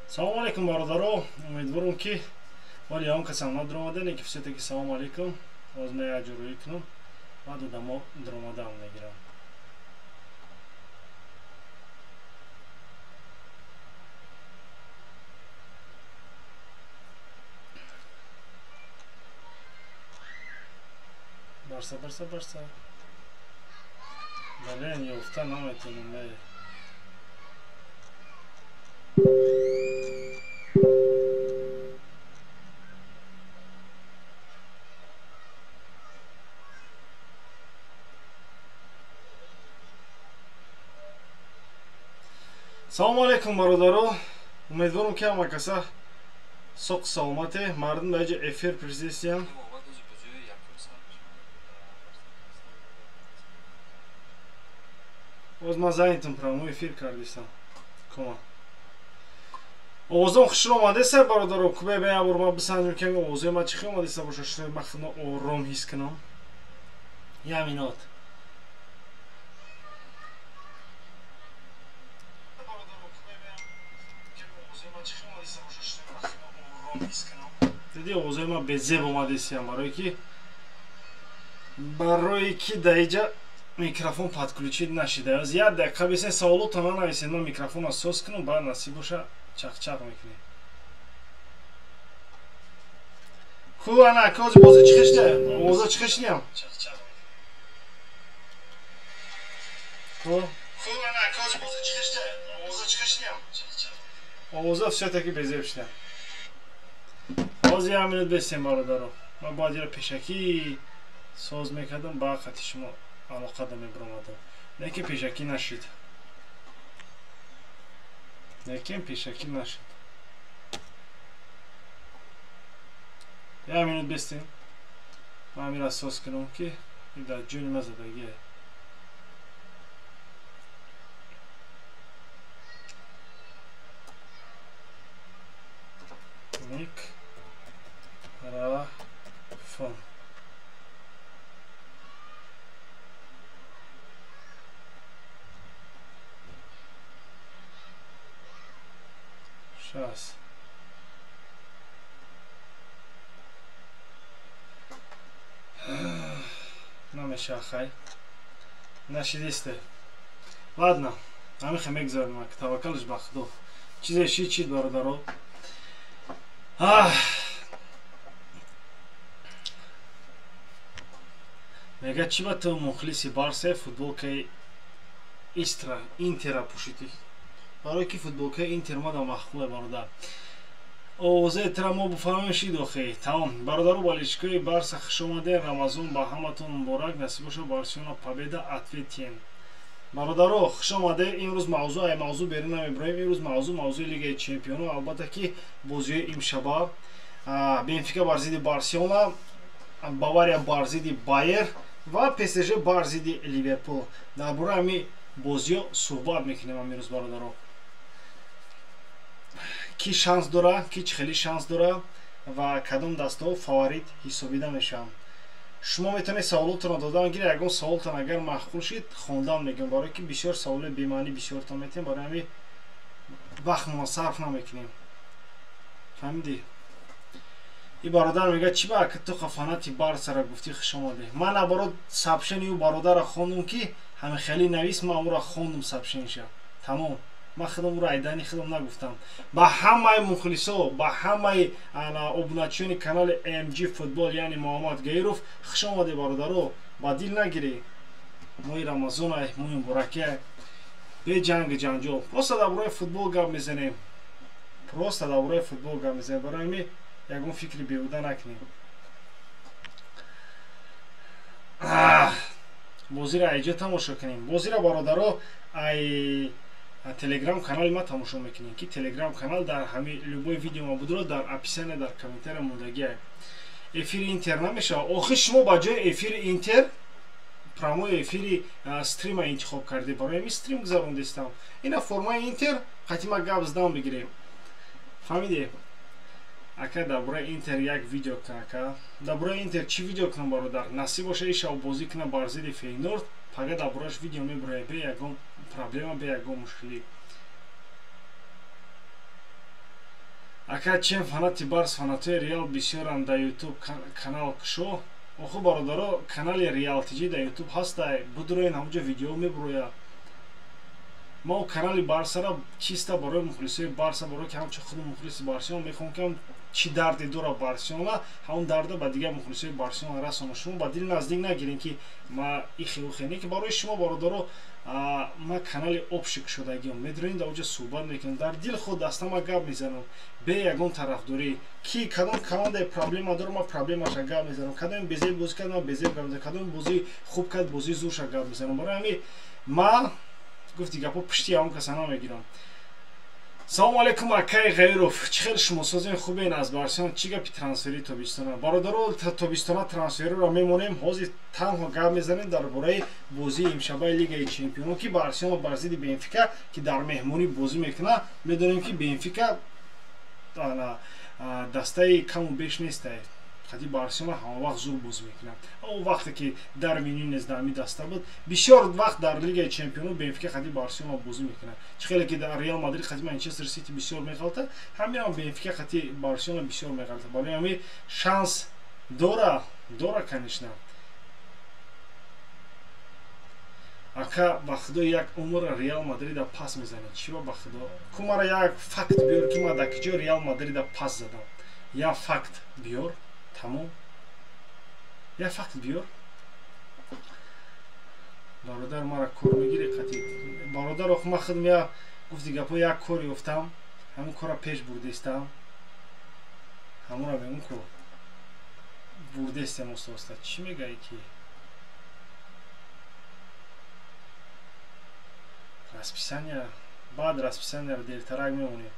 Салому алейкум, бародаро. Умедворам, ки вале он касам надромада, не ки всё-таки салому алейкум. Ҳозир ман як ҷо рӯӣ кунам, баъд одамо дромадаам мегирам. Барса, барса, барса. Блин, ёфта наметонам, эй. Салому алейкум, бародаро. Умедворам, ки ҳама каса соқ саломате. Мардум ба ҷа эфир президентиям. Боз ман занитам, прямой эфир кардистам. Кома. Овозам хушро омадеса, бародаро. Кубе бе як бор ман бисанҷам, ки овозои ман чӣ хел омадеса боша, шумо ман худро ором ҳис кунам. Як минут. Диди, овозои ман безеб омадесиям, барое ки дар иҷа микрофон подключить нашида. Аз як дақиқа бисен, саволотро нанависед, ман микрофонро соз кунам, баъд насиб боша чақчақ мекунем. Ку ана кози бози чӣ хешда? Овоза чӣ хешниям? Ку? Ку ана кози бози чӣ хешда? Овоза чӣ хешниям? Овоза всё-таки безеб шуда. Ҳозир як минут бесем, бародаро. Ман бояд ира пешакӣ соз мекардам, баъд хати шумо алоқада мебиромадам. Лекин пешакӣ нашид. Лекин пешакӣ нашид. Як минут бестем. Ман ира соз кунам, ки дар ҷони ма задагие. Микрофон. Щас. Намеша, хай. Нашидисте. Ладно, ҳамихе мегзарем, таваккалш ба Худо. Чизе шид, чид, бародаро. Ах. Мега, чӣ ба ту мухлиси Барса, футболкаи Истра, Интера пӯшидӣ? Барое ки футболкаи Интер мада маъқуле, бародар. Овозаи тра мо буфаҳмем шид охе. Тамом. Бародару болельщикои Барса, хуш омадед. Рамазон ба ҳаматон муборак. Насиб боша Барселона победа ответим. Бародаро, хуш омадед. Имрӯз мавзӯъ ай мавзӯъ берун намебироем. Имрӯз мавзӯъ мавзӯи Лигаи Чемпионо, албатта ки бозиҳои имшаба. Бенфика бар зидди Барселона, Бавария бар зидди Байер ва ПСЖ бар зидди Ливерпул. Дар бораи ҳамин бозиҳо суҳбат мекунем имрӯз, бародаро. Ки шанс дора, ки чӣ хеле шанс дора ва кадом дастаҳо фаворит ҳисобида мешаванд. Шумо метавонед саволотонро додан гиред, ягон саволтон агар маъқул шид, хондан мегӯям, барое ки бисёр саволи бемаънӣ бисёртон метиҳем, барои ҳамин вақтмонро сарф намекунем. Фаҳмидӣ? И бародар мегӯяд, чӣ ба ту фанати Барсара гуфтӣ, хуш омадӣ. Ман наоборот сообщение ӯ бародарро хондум, ки ҳамин хеле навис, ман ӯро хондум сообщениша. Тамом. Ман худам ӯро айдани худам нагуфтам. Ба ҳамаи мухлисо, ба ҳамаи обуначиёни канали MG Футбол, яъне Муҳаммад Гаиров, хуш омадед, бародаро. Ба дил нагиред. Моҳи Рамазон ай, моҳи мубораки ай. Бе ҷанги ҷанҷол. Просто дар бораи футбол гап мезанем. Просто дар бораи футбол гап мезанем. Барои ҳамин ягон фикри беҳуда накунем. Бозиро айҷо тамошо кунем. Бозиро, бародаро, ай телеграм канали ма тамошо мекунем, ки телеграм канал дар ҳами любой видео ма будро, дар описание, дар комментария мондагиай. Эфири Интер намешавад. Охир шумо ба ҷои эфири Интер прямой эфири стрима интихоб кардед. Барои ҳамин стрим гузарондистам. Ина формаи Интер қатима гап задан бигирем. Фаҳмидед? Ака, дар бораи Интер як видео кун, ака. Дар бораи Интер чӣ видео кунам, бародар? Насиб боша, ишав бозӣ кунам бар зидди Фейнорд, пага дар борааш видео мебуроям, бе ягон проблема, бе ягон мушкилӣ. Ака, чем фанати Барс, фанатои Реал бисёранд, дар Ютуб канал кушо. Оху, бародаро, канали Реал ТЖ дар Ютуб ҳастай, будроен, ҳамуҷо видео мебурояд. Ма канали Барсара чиста барои мухлисои Барса, барои ки ҳамчун худ мухлиси Барселона мехоҳам, ки чӣ дарде дора Барселона, ҳамон дарда ба дигар мухлисои Барселона расонам. Шумо ба дил наздик нагирем, ки ма ихе ухе не, ки барои шумо, бародаро, ма канали общик шудагиам. Медонем, дар оҷа суҳбат мекунам, дар дил худ даста ма гап мезанам, бе ягон тарафдорӣ. Ки кадом командаи проблема дора, ма проблемаша гап мезанам, кадоми безеб бозӣ кард, ма безеб гап мезанам, кадоми бозии хуб кард, бозии зурша гап мезанам. Барои ҳамин ма гуфти гапо пушти ягон каса намегирам. Салому алейкум, акай Ғайров, чӣ хел шумо созем, хубен? Аз Барселона чӣ гапи трансфери тобистона? Бародаро, тобистона трансфериро мемонем, ҳозир танҳо гап мезанем дар бораи бозии имшабаи Лигаи Чемпионон, ки Барселона бар зидди Бенфика, ки дар меҳмонӣ бозӣ мекунад. Медонем, ки Бенфика дастаи каму беш нестай, хати Барселона ҳамавақт зур бозӣ мекунад. Он вақте ки Дарвин Нунес дар ҳамин даста буд, бисёр вақт дар Лигаи Чемпионон Бенфика хати Барселона бозӣ мекунад. Чӣ хеле ки дар Реал Мадрид хати Манчестер Сити бисёр меғалта, ҳаминам Бенфика хати Барселона бисёр меғалта. Барои ҳамин шанс дора, дора, конечно. Ака, ба худо, як умр Реал Мадрида пас мезанед. Чиро, ба худо? Ку мара як факт биёр, ки ма дар киҷо Реал Мадрида пас задам. Як факт биёр, тамом, як факт биёр. Бародар, мара кор мегири қати? Бародар, ох, ма худм я гуфти гапо як кор ёфтам, ҳамон кора пеш бурдестам, ҳамонро мегум ку бурдестем оста оста. Чӣ мегаи, ки расписания? Баъд расписанияро дертарак мемонем,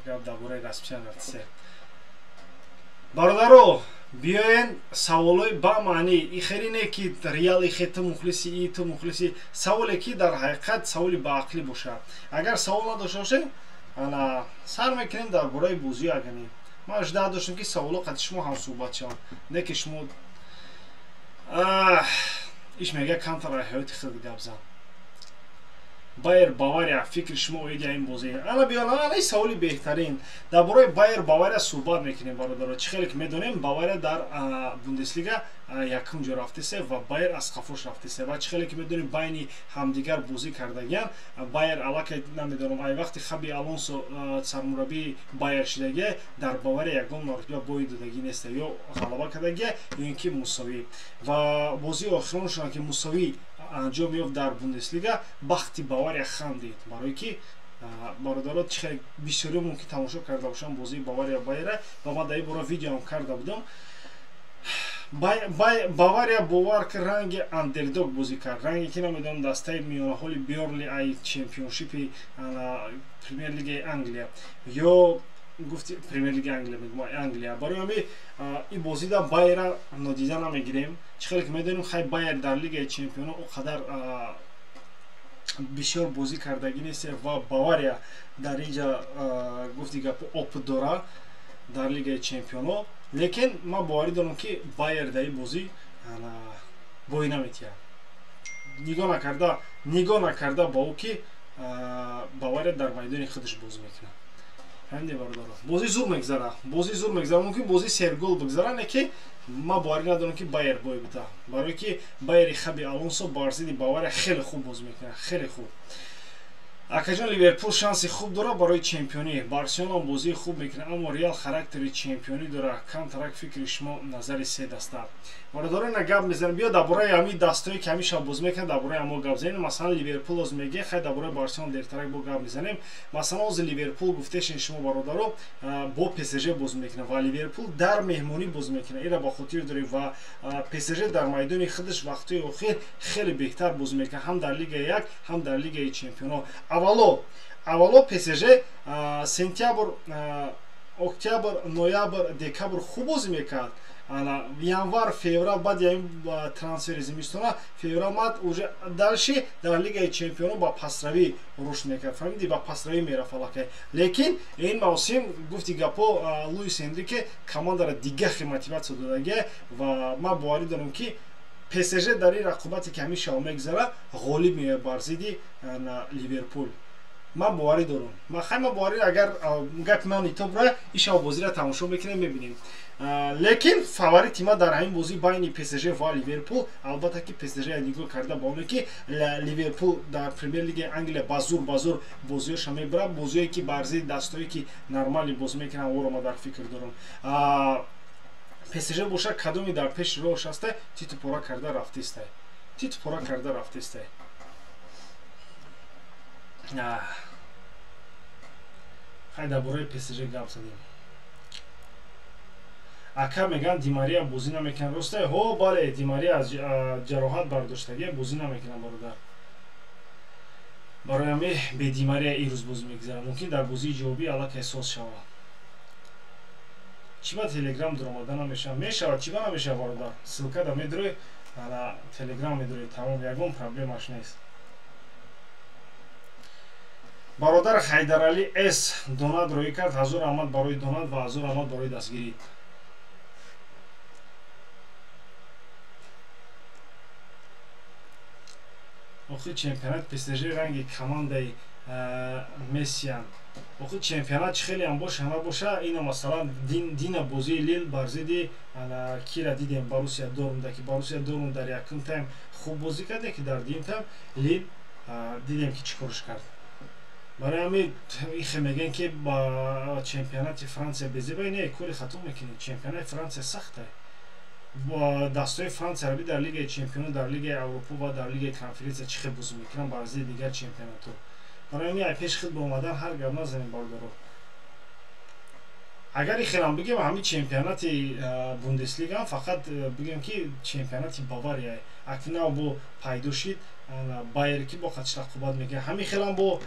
гап дар бораи расписания рафтисе. Бародаро, биёен саволои ба маънӣ, и хеле не ки Реал, ихе ту мухлиси и ту мухлиси, саволе ки дар ҳақиқат саволи баақлӣ бошад. Агар савол надошта бошед, ана сар мекунем дар бораи бозии агани. Ман жда доштам, ки саволо қати шумо ҳамсӯҳбат шавам, не ки шумо иш мега камтар ҳаёти худ гап зан. Байер Бавария, фикри шумо оиди ин бозӣ? Ана биёна, ана саволи беҳтарин. Дар бораи Байер Бавария суҳбат мекунем, бародаро. Чӣ хеле ки медонем, Бавария дар Бундеслига якум ҷо рафтесе ва Байер аз қафош рафтесе. Ва чӣ хеле ки медонем, байни ҳамдигар бозӣ кардагиян. Байер аллакай, намедонам, ай вақти Хаби Алонсо сармураббии Байер шидагия, дар Бавария ягон маротиба бой додагӣ неста, ё ғалаба кардагия, ё ин ки мусовӣ. Ва бозии охироншон, ки мусовӣ анҷом ёфт дар Бундеслига, бахти Бавария хандид, барое ки, бародаро, чӣ хеле бисёриё мумкин тамошо карда бошанд бозии Бавария Байера, ва ман дар ин бора видеоам карда будам. Бавария, бовар ки, ранги андердог бозӣ кард, ранге ки, намедонам, дастаи миёнаҳоли Бёрнли ай Чемпионшипи Премер Лигаи Англия, ё гуфти Премер Лигаи Англия мегӯм, Англия. Барои ҳамин ин бозида Байера нодида намегирем. Чӣ хеле ки медонем, хай, Байер дар Лигаи Чемпионон о қадар бисёр бозӣ кардагӣ нест ва Бавария дар инҷа, гуфти гапо, опыт дора дар Лигаи Чемпионо. Лекин ман боварӣ дорам, ки Байер дар ин бозӣ бой наметиҳад, нигоҳ накарда ба ӯ ки Бавария дар майдони худаш бозӣ мекунад. Ҳамин, бародаро, бозӣ зур мегзара, бозӣ зур мегзара, мумкин бозӣ сергол бигзара, не ки ман боварӣ надорам, ки Байер бой бита, барое ки Байери Хаби Алонсо бар зидди Бавария хеле хуб бозӣ мекунад, хеле хуб. Акаҷон, Ливерпул шанси хуб дорад барои чемпионӣ. Барселона бозии хуб мекунад, аммо Реал характери чемпионӣ дорад. Камтарак фикри шумо, назари се даста. Бародаро, ина гап мезанем, биё дар бораи ҳамин дастое ки ҳамин шаб бозӣ мекунад, дар бораи ҳамо гап занем. Масалан, Ливерпул оз меге, хай, дар бораи Барселона дертарак бо гап мезанем. Масалан, ози Ливерпул гуфтешин шумо, бародаро, бо ПСЖ бозӣ мекунад ва Ливерпул дар меҳмонӣ бозӣ мекунад, ира ба хотир дорем. Ва ПСЖ дар майдони худаш вақтҳои охир хеле беҳтар бозӣ мекунад, ҳам дар Лигаи як, ҳам дар Лигаи Чемпионо. Аввало ПСЖ сентябр, октябр, ноябр, декабр хуб бозӣ мекард. Январ, феврал, баъди трансфери зимистона, феврал мад уже дальше дар Лигаи Чемпионон ба пасравӣ рушд мекард, фаҳмиди, ба пасравӣ мерафт аллакай. Лекин ин мавсим, гуфти гапо, Луис Энрике командара дига хел мотиватсия додагия ва ман боварӣ дорам, ки ПСЖ дар ин рақобате, ки ҳамин шаб мегузарад, ғолиб меояд бар зидди Ливерпул. Ман боварӣ дорам. Ман хай ман боварӣ, агар гапи ман итобра, ишава бозиро тамошо мекунем, мебинем. Лекин фаворити ма дар ҳамин бозӣ байни ПСЖ ва Ливерпул, албатта ки ПСЖ, нигоҳ карда ба оне ки Ливерпул дар Премер Лигаи Англия ба зур ба зур бозиёша мебарад, бозиое ки бар зидди дастое ки нормалӣ бозӣ мекунанд, оро ма дар фикр дорам. ПСЖ боша, кадоми дар пеши роҳш ҳастай, титу пора карда рафтистай, титу пора карда рафтистай. Хай, дар бораи ПСЖ гап задем. Ака, мегӯянд, Димария бозӣ намекунад, росте? Ҳо, бале, Димария аз ҷароҳат бардоштагия, бозӣ намекунад, бародар. Барои ҳаме бе Димария ирӯз бозӣ мегузарад. Мумкин дар бозии ҷавобӣ аллакай соз шавад. Чӣ ба Телеграм дуромада намешавад? Мешавад, чӣ ба намешавад, бародар? Ссылка да медурӯй, ана Телеграм медурӯй, тамом, ягон проблемаш нест. Бародар Хайдаралӣ С донат роӣ кард. Ҳазор раҳмат барои донат ва ҳазор раҳмат барои дастгирӣ. Охир чемпионат ПСЖ ранги командаи Мессиян. Охир чемпионат чӣ хелеам боша набоша, ина масалан дина бозии Лил бар зидди кира дидем, Борусия Дортмунда, ки Борусия Дортмунд дар якум тайм хуб бозӣ карде, ки дар дуюм тайм Лил дидем, ки чӣ корш кард. Барои ҳамин ихе мегӯянд, ки ба чемпионати Франсия безебай. Не, кори хато мекунед. Чемпионати Франсия сахта. Дастои Франсияро би, дар Лигаи чемпионо, дар Лигаи Аврупо ва дар Лигаи Конференсия чӣ хел бозӣ мекунанд бар зидди дигар чемпионатҳо. Барои ҳамин ай пеши худ омадан ҳар гап назанем, бародаро. Агар ихелам бигем, ҳамин чемпионати Бундеслигаам фақат бигем, ки чемпионати Бавария акнав бо пайдо шид, Байер ки бо қатиш рақобат мекунад. Ҳамин хелам бо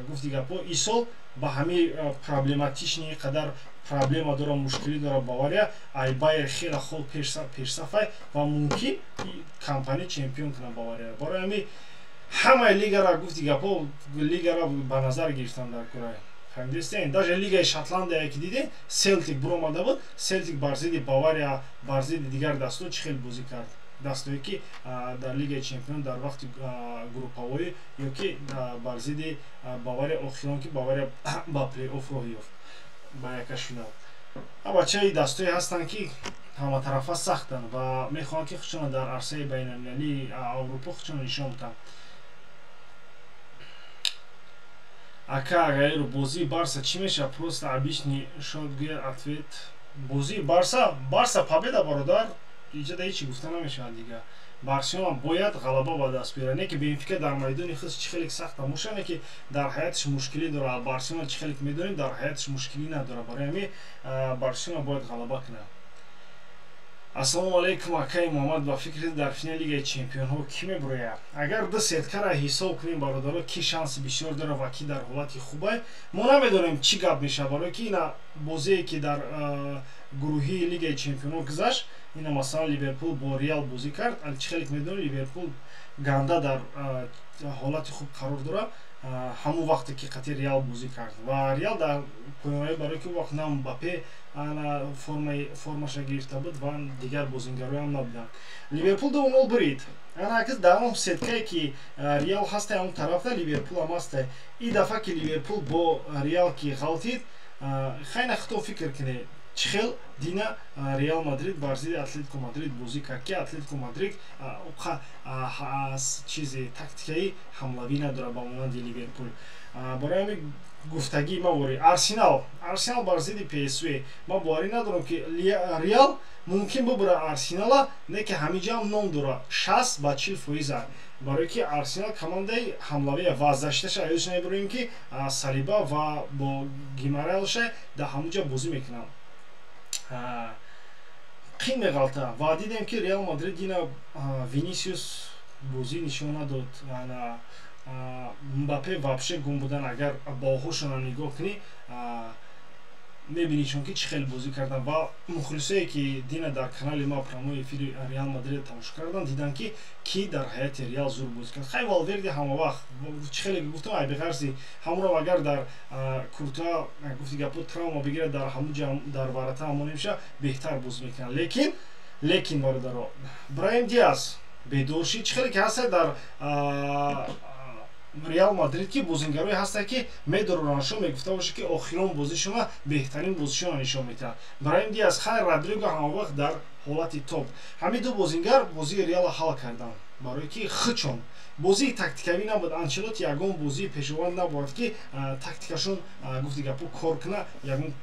гуфти гапҳо, исол ба ҳамин проблематичный қадар проблема дора, мушкилӣ дора Бавария, ай Байер хеле хуб пешсафай ва мумкин компания чемпион кунад Бавария. Барои ҳамин ҳамаи лигара, гуфти гапҳо, лигара ба назар гирифтан дар кора, фаҳмидистен? Даже лигаи Шотландия ки дидем, Селтик буромада буд, Селтик бар зидди Бавария, бар зидди дигар дастҳо чӣ хел бозӣ кард, дастое ки дар Лигаи чемпион дар вақти группавоӣ ё ки бар зидди Бавария охирон, ки Бавария ба плей-офф роҳ ёфт, ба якашфинал. Бачаи дастое ҳастанд, ки ҳаматарафа сахтанд ва мехоҳанд, ки худшонро дар арсаи байналмилалии Аврупо худшонро нишон бидиҳанд. Ака, агаиру бозии Барса чӣ мешавад? Просто обычный шот гӯяд, ответ. Бозии Барса, Барса победа, бародар, иҷода ҳечи гуфта намешавад дигар. Барселона бояд ғалаба ба даст биёрад, не ки Бенфика дар майдони худ чӣ хеле сахта боша, не ки дар ҳаяташ мушкилӣ дорад. Барселона, чӣ хеле ки медонем, дар ҳаяташ мушкилӣ надорад. Барои ҳамин Барселона бояд ғалаба кунад. Ассалому алайкум, акаи Муҳаммад, ба фикри дар финали Лигаи чемпионҳо кӣ мебурояд? Агар ду сеткара ҳисоб кунем, бародаро, ки шанси бисёр дорад ва ки дар ҳолати хубай, мо намедонем, чӣ гап мешавад, барое ки ина бозие ки дар гурӯҳии Лигаи чемпионҳо гузашт, ина масалан Ливерпул бо Реал бозӣ кард. Чӣ хеле ки медонем, Ливерпул ганда дар ҳолати хуб қарор дорад ҳамон вақте ки қатъи Реал бозӣ кард ва Реал дар поёнаи, барое ки вақт на Мбаппе формаша гирифта буд ва дигар бозингароям набуданд. Ливерпул 2-0 бурид. Ана акс дар он сеткае ки Реал ҳастай, он тарафта Ливерпул ҳам ҳастай. И дафъа ки Ливерпул бо Реал ки ғалтид, хайна худто фикр кунед, чӣ хел дина Реал Мадрид бар зидди Атлетико Мадрид бозӣ кард, ки Атлетико Мадрид чизи тактикаи ҳамлавӣ надорад ба монанди Ливерпул. Барои ҳамин гуфтагии ма вори Арсенал, Арсенал бар зидди ПСВ. Ман боварӣ надорам, ки Реал мумкин бубура Арсенала, не ки ҳамиҷаам ном дора 60 ба 40 фоиза, барое ки Арсенал командаи ҳамлавия ва защиташа аёдш намебурем, ки Салиба ва бо Гимарайша дар ҳамуҷа бозӣ мекунанд, қин меғалта. Ва дидем, ки Реал Мадрид дина Винисиус бозӣ нишон надод, Мбаппе вообще гум будан. Агар баоҳошонро нигоҳ кунӣ, мебинишон, ки чӣ хеле бозӣ кардан. Ва мухлисое ки дина дар канали ма прямой эфири Реал Мадрид тамошо кардан, дидан, ки ки дар ҳайати Реал зур бозӣ кард. Хай, Валверди ҳама вақт, чӣ хеле гуфтам, айбиғарзи ҳамонро агар дар Курта, гуфти гапо, травма бигирад, дар ҳамун ҷам дар варата ҳамон меша беҳтар бозӣ мекунад. Лекин, бародаро, Браим Диас бедор шид, чӣ хеле ки ҳаста дар Реал Мадрид ки бозингарое ҳастанд, ки медоронашон мегуфта бошад, ки охирон бозишона беҳтарин бозишона нишон медиҳад. Браҳим Диас, хайр, Родриго ҳамавақт дар ҳолати топ. Ҳамин ду бозингар бозии Реала ҳал карданд, барое ки хичон бозии тактикавӣ набуд. Анчелоти ягон бозии пешованд набурд, ки тактикашон, гуфти гапо, кор куна, ягон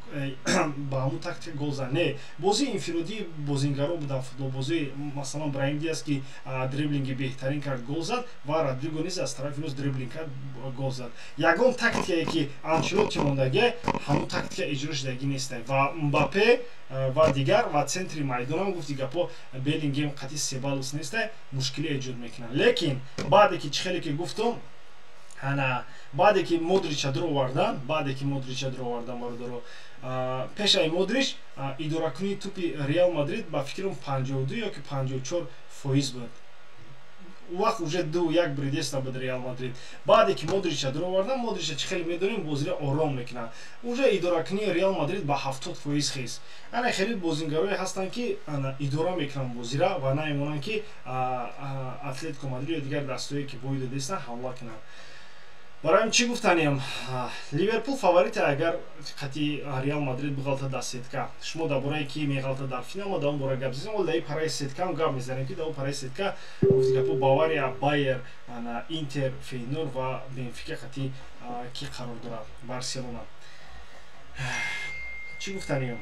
ба ҳамун тактика гол зан. Не, бозии инфиродии бозингаро буданд, футболбозии. Масалан, Браҳим Диас, ки дриблинги беҳтарин кард, гол зад, ва Родриго низ аз тарафи рост дриблинг кард, гол зад. Ягон тактикае, ки Анчелоти мондагия, ҳамун тактика иҷро шудагӣ нестай. Ва Мбапе ва дигар ва центри майдонам, гуфти гапо, Беллингем қати Себалус нестай, мушкилӣ эҷод мекунанд. Лекин баъде ки, чӣ хеле ки гуфтум, ана баъде ки Модрича дуровардан, баъде ки Модрича дуровардан, бародаро, пешаи Модрич идоракунии тӯпи Реал Мадрид ба фикрам 52 ё ки 54% буд. У вақт уже 2-1 бридеста буд Реал Мадрид. Баъде ки Модрича дуровардан, Модрича, чӣ хеле медонем, бозиро ором мекунад, уже идоракунии Реал Мадрид ба 70% хез. Ана хеле бозингарое ҳастанд, ки идора мекунанд бозира ва намемонанд, ки Атлетико Мадрид ё дигар дастое, ки бой додестанд, ҳамла кунанд. Барои чӣ гуфтанем, Ливерпул фаворите, агар қати Реал Мадрид биғалта дар сетка. Шумо дар бораи ки меғалта дар финал, мо дар он бора гап зизем. Дар параи сеткаам гап мезанем, ки дар он параи сетка, гуфти гапо, Бавария, Байер, Интер, Фейнор ва Бенфика қати ки қарор дорад, Барселона. Чӣ гуфтанем,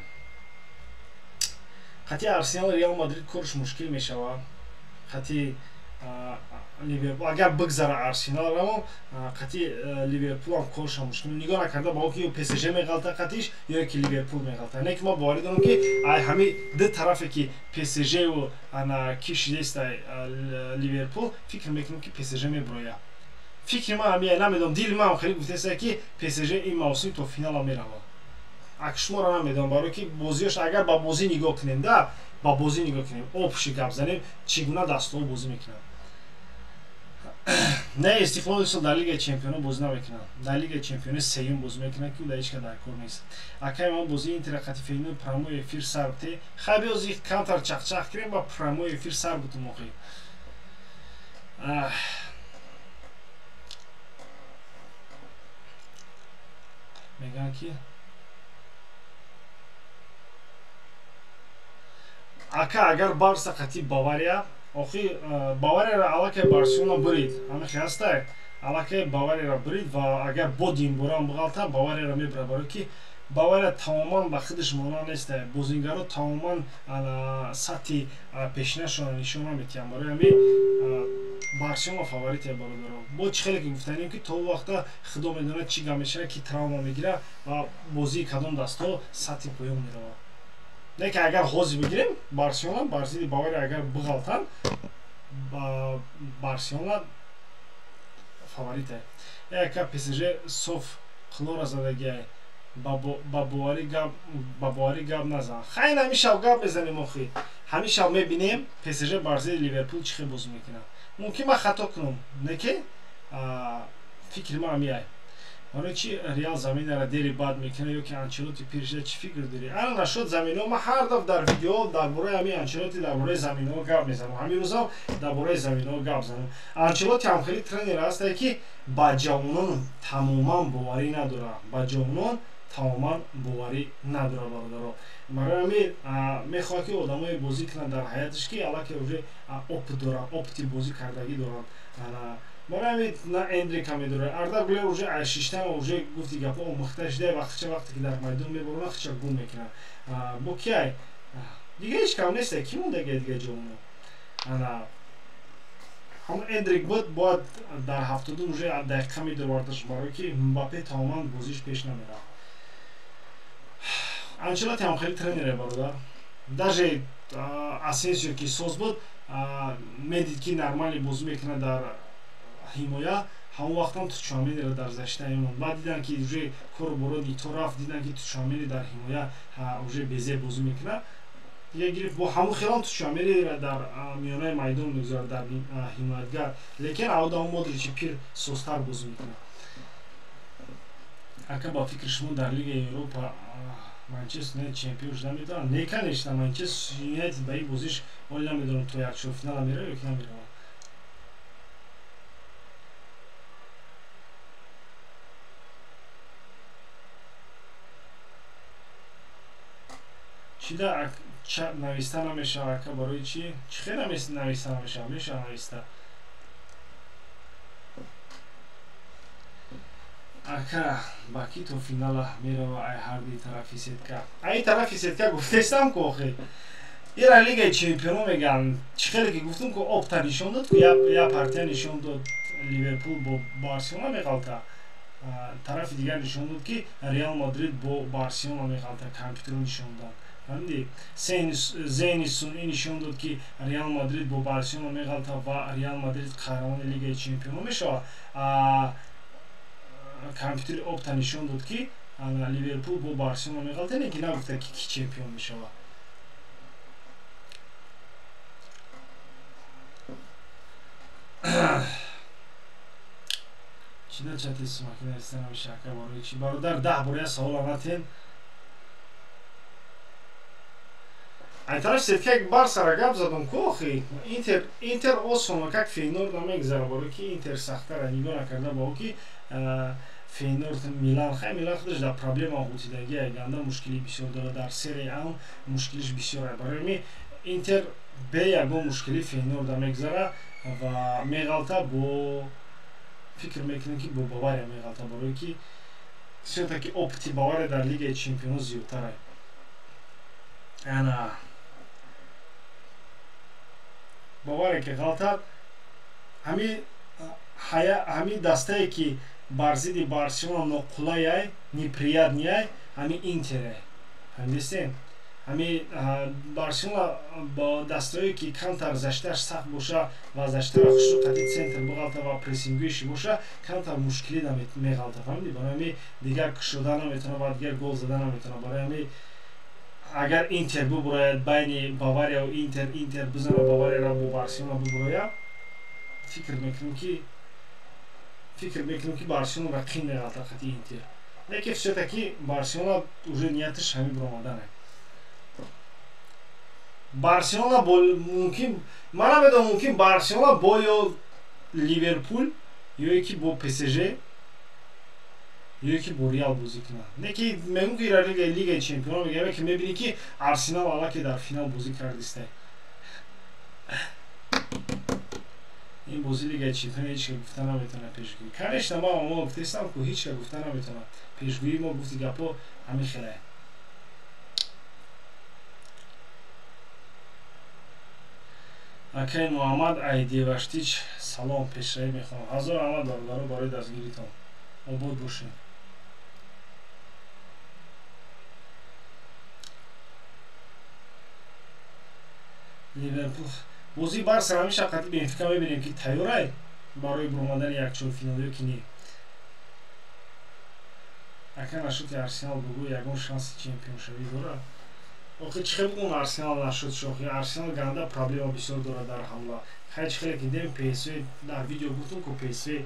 қати Арсенал Реал Мадрид корш мушкил мешавад. Қати Ливерпул агар бигзара Арсенал рамо, қати Ливерпулам корша мушкил. Нигоҳ накарда ба он ки ё ПСЖ меғалта қатиш, ё ки Ливерпул меғалта, не ки ма боварӣ дорам, ки ай ҳами ду тарафе, ки ПСЖу ана ки шидестай Ливерпул, фикр мекунам, ки ПСЖ мебурояд. Фикри ман ҳамия, намедонам, дили ман хеле гуфтеста, ки ПСЖ ин мавсим то финала меравад. Ак шуморо намедонам, барое ки бозиёш, агар ба бозӣ нигоҳ кунем, да ба бозӣ нигоҳ кунем, общий гап занем, чӣ гуна дастҳо бозӣ мекунанд. Не, Истиқлол сол дар Лигаи чемпионо бозӣ намекунад, дар Лигаи чемпиони сеюм бозӣ мекунад, ки дар ҳеч ка дар кор нест. Акай ман бозии Интер қати Фейнор прямой эфир сар бите. Хай, биёзи камтар чақчақ кунем ва прямой эфир сар бутум охи. Мегӯянд, ки ака, агар Барса қати Бавария, охи Баварияро аллакай Барселона бурид, ҳамихи ҳастай, аллакай Баварияро бурид, ва агар бо димборам биғалта, Баварияро мебурад, барое ки Бавария тамоман ба худаш монанд нестай, бозингаро тамоман сатҳи пешинашонро нишон наметиҳанд. Барои ҳамин Барселона фаворите, бародаро. Бо чӣ хеле ки гуфтанем, ки то вақта худо медонад, чӣ гап мешавад, ки травма мегирад ва бозии кадом дастҳо сатҳи поён меравад. Не ки агар ҳозир бигирем, Барселона бар зидди Бавария агар биғалтанд, Барселона фаворите. Яка ПСЖ соф қилора задагиай, ба боварӣ гап назан. Хайр, ҳамин шаб гап мезанем, охи ҳамин шаб мебинем, ПСЖ бар зидди Ливерпул чӣ хел бозӣ мекунад. Мумкин ман хато кунам, не ки фикри ман ҳамиай. Барои чи Реал заминара дери бад мекунад, ё ки Анчелоти пир шуда, чӣ фикр дорӣ? Ана нашуд замино, ман ҳар дафъ дар видео дар бораи ҳамин Анчелоти, дар бораи заминоҳо гап мезанам, ҳамин рӯзам дар бораи заминоҳо гап занам. Анчелоти ҳам хеле тренер ҳастае, ки ба ҷавонон тамоман боварӣ надорад, ба ҷавонон тамоман боварӣ надорад, бародаро. Барои ҳамин мехоҳад, ки одамое бозӣ кунанд дар ҳаяташ, ки аллакай уже опыт доранд, опыти бозӣ кардагӣ доранд. Барои ҳамин на Эндрика медорад, Арда Гулер уже аз шиштан уже, гуфти гапо, омӯхта шуда ва хича вақте ки дар майдон мебарона, хича гум мекунад. Бо киай дига ҳеҷ кам неста, ки мондагия дига ҷавоно? Ана ҳамон Эндрик буд, бояд дар 70-ум уже дақиқа медовардаш, барое ки Мбапе тамоман бозиш пеш намеравад. Анчелоти ҳам хеле тренере, бародар. Даже Асенсио, ки соз буд, медид, ки нормально бозӣ мекунад дар ҳимоя, ҳамон вақтам Тучуамениро дар защита мемонд. Баъд дидан, ки уже кору боро нито рафт, дидан, ки Тучуамени дар ҳимоя уже безеб бозӣ мекунад, дига гирифт, бо ҳамон хелон Тучуамениро дар миёнаи майдон мегузорад, дар ҳимоятгар. Лекин аодамо Модричи пир созтар бозӣ мекунад. Ака, ба фикри шумо, дар Лигаи Европа Манчестер Юнайтед чемпион шуда метавонад? Не, конечно, Манчестер Юнайтед ба ин бозиш оли намедонам, то якчорфинала мерава ё ки намерава. Чида нависта намешава ака, барои чӣ? Чӣ хел нависта намешава? Мешава нависта. Ака, ба ки то финала мерава ай ҳарди тарафи сетка? Ай тарафи сетка гуфтестам ку охи. Ира лигаи чемпионо меган. Чӣ хеле ки гуфтум ку опта нишон дод ку я партия нишон дод Ливерпул бо Барселона меғалта. Тарафи дигар нишон дод ки Реал Мадрид бо Барселона меғалта, компютеро нишон дод. Фаҳмидӣ? Зеҳни сунъӣ нишон дод ки Реал Мадрид бо Барселона меғалта ва Реал Мадрид қаҳрамони лигаи чемпионо мешавад. Компютери опта нишон дод ки Ливерпул бо Барселона меғалта, не ки нагуфта ки ки чемпион мешавад. Чида чати сумаки нависта намеша ака, барои чӣ? Бародар, 10 бор я савол натен. Ай тараф сетка Барсара гап задум ку охи. Интер осон как Фейнорд намегзара, барои ки Интер сахтара нигоҳ накарда ба ӯ ки Фейнорд Милан, хай Милан худаш дар проблема ғутидагӣ ай, ганда мушкили бисёр дорад дар серия А, мушкилиш бисёр ай. Барои ми Интер бе ягон мушкили Фейнорда мегзара ва меғалта бо фикр мекунем ки бо Бавария меғалта, барои ки всё-таки опыти Бавария дар лигаи чемпионо зиёдтар ай. Ана Бавария ки ғалтад, ҳами дастае ки бар зидди Барселона ноқулай ай, неприятный ай, ҳами Интер ай. Фаҳмидистем? Ҳами Барселона бо дастое ки камтар заштааш сахт боша ва заштара хушрӯ қати центр биғалта ва прессингӯиши боша, камтар мушкилӣ меғалта. Фаҳмидӣ? Барои ҳами дигар кушода наметавона ва дигар гол зада наметавона. Барои ҳами агар Интер бубурояд байни Бавария ва Интер, Интер бизана Баварияро бо Барселона бубурояд, фикр мекунем ки Барселона қин меғалта қати Интер. Лекин всё-таки Барселона уже нияташ ҳамин баромадан. Барселона бо мумкин, ман намедонам, мумкин Барселона бо ё Ливерпул ё ки бо ПСЖ ё ки бо Реал бозӣ кунад. Не ки мегӯм ки лигаи чемпионо мегӯям ки мебинӣ ки Арсенал аллакай дар финал бозӣ кардистай. Ин бозӣ лигаи чемпионо ҳеҷ ка гуфта наметавонад пешгӯӣ. Конечно, ма гуфтаистам ку ҳеҷ ка гуфта наметавонад. Пешгӯии мо гуфти гапҳо ҳамин хеле. Акай Муҳаммад Айдеваштич, салом, пешравӣ мехоҳам. Ҳазор раҳмат бародаро барои дастгиритон. Обод бошед. Ливерпул бозии Барса ҳамеша қати Бенфика мебинем ки тайёрай барои баромадани якчорфинал ё ки не. Ака нашуд Арсенал бугӯ ягон шанси чемпионшавӣ дорад? Охи чӣ хел бугӯм Арсенал нашуд шохи? Арсенал ганда проблема бисёр дорад дар ҳамла. Хай чӣ хеле ки дидем ПСВ дар видео гуфтум ку ПСВ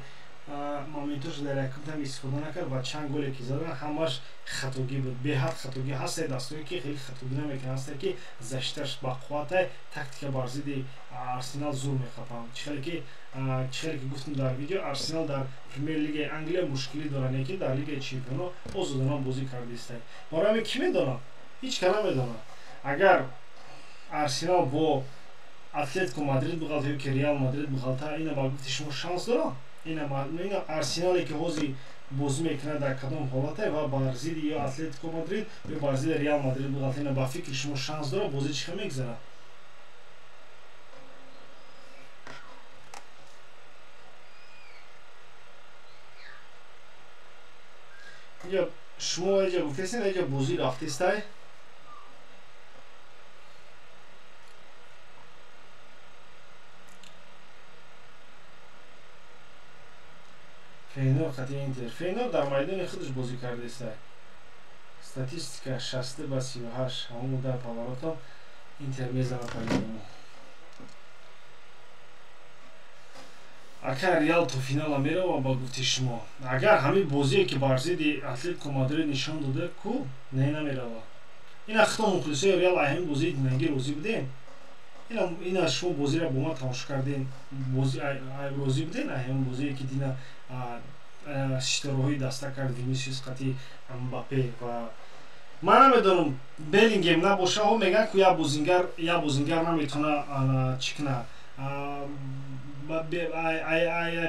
моментош дар якум тайм истифода накард ва чанд голе ки задан ҳамаш хатогӣ буд. Беҳад хатогӣ ҳастае дастое ки хеле хатогӣ намекунад, ҳастае ки защиташ бақувватай, тактика бар зидди Арсенал зур мехапанд. Чӣ хеле ки гуфтум дар видео, Арсенал дар Премер-лигаи Англия мушкилӣ дорад, не ки дар лигаи чемпионо озодона бозӣ кардистай. Барои ҳамин кӣ медонад? Ҳеҷ ка намедонад. Агар Арсенал бо Атлетико Мадрид биғалта ё ки Реал Мадрид биғалта, ина ба гуфти шумо шанс дорад? Ина Арсенале ки ҳозир бозӣ мекунад дар кадом ҳолате ва бар зидди ё Атлетико Мадрид ё бар зидди Реал Мадрид биғалта, ина ба фикри шумо шанс дорад? Бозӣ чӣ хел мегузарад? Инҷа шумо инҷа гуфтестед, инҷа бозӣ рафтестай. Фейнор қати Интер. Фейнор дар майдони худаш бозӣ кардестай. Статистика 62-38, ҳамон дар поворотом Интер мезанад по-моему. Агар Реал то финала мерава ба гуфти шумо, агар ҳамин бозие ки бар зидди Атлетико Мадрид нишон дода, ку не намерава. Ина хито мухлисои Реал ҳамин бозии динагӣ розӣ будем? Ина шумо бозиро бо ман тамошо кардем, розӣ будем ҳамин бозие ки дина ситораҳои даста кард Винисиус қати Мбаппе ва Ман намедонам, Беллингем набоша, ҳо мегӯянд ку як бозингар наметавона чӣ кунад,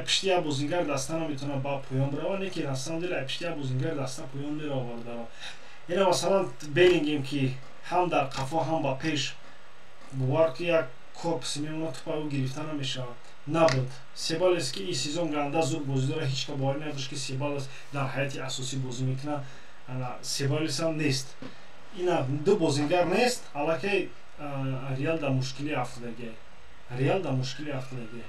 пишти як бозингар даста наметавона ба поён бирава, не ки на самом деле пишти як бозингар даста поён мерава бародаро. Ина масалан Беллингем ки ҳам дар қафо ҳам ба пеш бовар ки як корпуси мемонад, тупа ӯ гирифта намешавад. Набуд. Себалес ки ин сезон ганда зуд бозӣ дорад, ҳеҷ ка боварӣ надошт ки Себалес дар ҳайати асосӣ бозӣ мекунад. Себалес ҳам нест. Ина ду бозингар нест, аллакай Реал дар мушкилӣ афтодагиай. Реал дар мушкилӣ афтодагиай.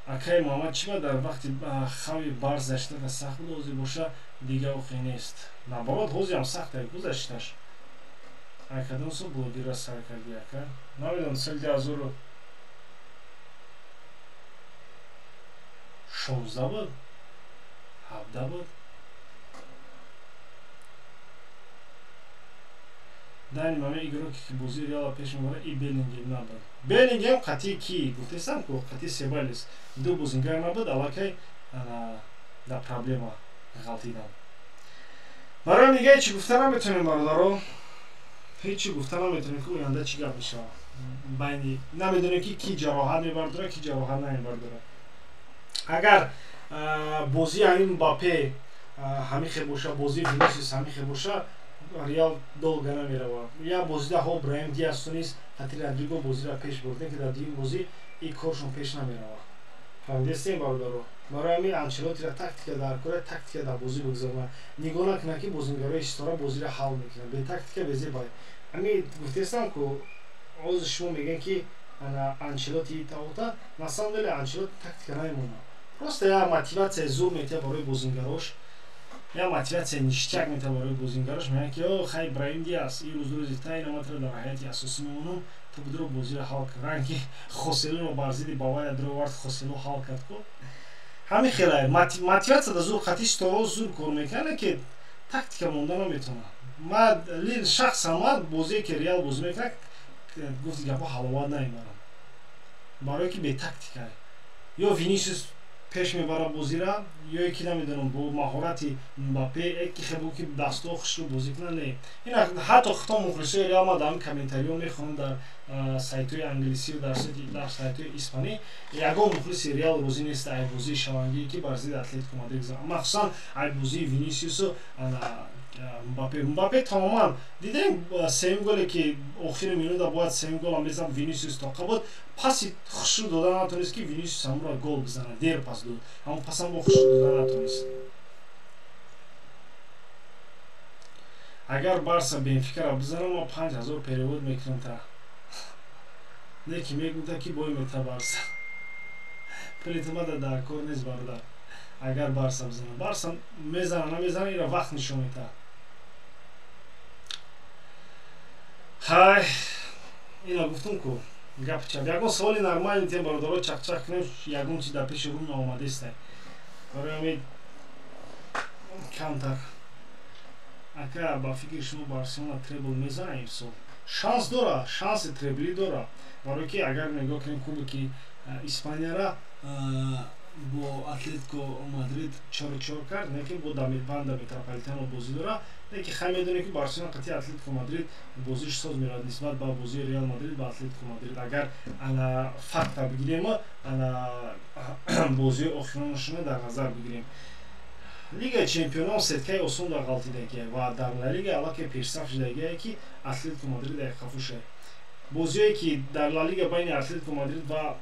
Акай Муҳаммад, чӣ ба дар вақти хави барс заштата сахт буд, ҳозир боша дига охи нест? Наоборот, ҳозирам сахт ай гузашташ. Ай кадом сол блогерра сар кардӣ, ака? Намедонам, соли 2016 буд, 17 буд. Дар нимаме игроке ки бозии Реала пеш мебарад, и Беллингем набуд. Беллингем қатъи ки гуфтестам ку, қатъи Себалес ду бозингар набуд, аллакай дар проблема ғалтидан. Барои дига ҳеҷ чӣ гуфта наметавонем, бародаро, ҳеҷ чӣ гуфта наметавонем ки оянда чӣ гап мешавад. Байни намедонем ки ки ҷароҳат мебардорад, ки ҷароҳат намебардорад. Агар бозии ҳамин Мбаппе ҳамин хел боша, бозии Винисиус ҳамин хел боша, Реал долго намеравад. Як бозида ҳо Браҳим Диасу низ қатъи Родриго бозиро пеш бурд, не ки дар дуюм бозӣ ин коршон пеш намеравад. Фаҳмидестем, бародаро? Барои ҳамин Анчелотиро тактика дар кора, тактика дар бозӣ бигзорад. Нигоҳ накунад ки бозингарои ситора бозиро ҳал мекунанд. Бе тактика безебай. Ҳамин гуфтестам ку ҳозир шумо мегӯед ки Анчелоти таота, на самом деле Анчелоти тактика намемонад. Просто як мотиватсияи зур метиҳад барои бозингарош, як мотиватсияи ништяк метиҳад барои бозингарош. Мегӯянд ки о хай Браҳим Диас, ин рӯз рӯзи та ина матра дар ҳайати асосӣ мемонам, ту будро бозиро ҳал кун. Ранги Хоселуро бар зидди Бавария дуровард, Хоселу ҳал кард ку. Ҳамин хелай мотиватсия да зур, қатъи ситораҳо зур кор мекунад, ки тактика монда наметавонад. Ман шахсан ман бозие ки Реал бозӣ мекунад, гуфти гапҳо ҳаловат намебарам, барое ки бетактика. Ё Винисиус пеш мебарад бозира, ё ки намедонам бо маҳорати Мбаппе, ки хебо ки дастҳо хушрӯ бозӣ кунад, не. Ин ҳатто хито мухлисои Реал ман дар ҳамин комментариҳо мехонам дар сайтҳои англисӣ ва дар сайтҳои испанӣ, ягон мухлиси Реал розӣ нест ай бозии шавангие ки бар зидди Атлетико Мадрид гузарад, махсусан ай бозии Винисиусу Мбаппе. Мбаппе тамоман дидем сеюм голе ки охири минута бояд сеюм голам мезад, Винисиус тоқа буд, паси хушрӯ дода натонист ки Винисиус ҳамонро гол бизанад, дер пас дод, ҳамон пасам бо хушрӯ дода натонист. Агар Барса Бенфикаро бизанад, ман 5000 перевод мекунам та. Не ки мегӯта ки бой мета Барса. Пулитумада дар кор нест, бародар. Агар Барса бизанад, Барса мезана намезана, инро вақт нишон медиҳад. Хай, ина гуфтум ку гап чап. Ягон саволи нормални тем, бародаро, чақчақ кунем, ягон чи дар пеши рӯ наомадестай. Барои ҳамин камтар. Ака, ба фикри шумо Барселона требл мезанад имсол? Шанс дора, шанси треблӣ дора. Барое ки агар нигоҳ кунем кубоки Испанияра бо Атлетико Мадрид 4-4 кард, не ки бо Ванда Метрополитано бозӣ дора, не ки хай медонем ки Барселона қатъи Атлетико Мадрид бозиш соз меравад нисбат ба бозии Реал Мадрид ба Атлетико Мадрид. Агар ана факта бигирем, ана бозии охиронашона дар назар бигирем. Лигаи чемпионон сеткаи осон дар ғалтидагия ва дар Ла Лига аллакай пешсаф шудагие ки Атлетико Мадрид дар қафуша. Бозиҳое ки дар Ла Лига байни Атлетико Мадрид ва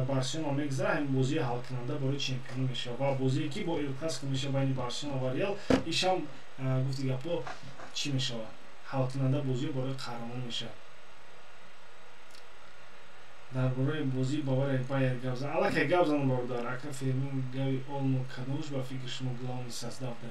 Барселона мегузарад, ҳамин бозии ҳалкунанда барои чемпионӣ мешавад ва бозие ки бо Эл Классико мешавад байни Барселона ва Реал, ишам гуфти гапҳо чӣ мешавад? Ҳалкунанда бозиҳо барои қаҳрамонӣ мешавад. Дар бораи бозии Бавария Байер гап зан. Аллакай гап занам, бародар. Ака Фермин, Гави, Олмо кадомаш ба фикри шумо главный состав да?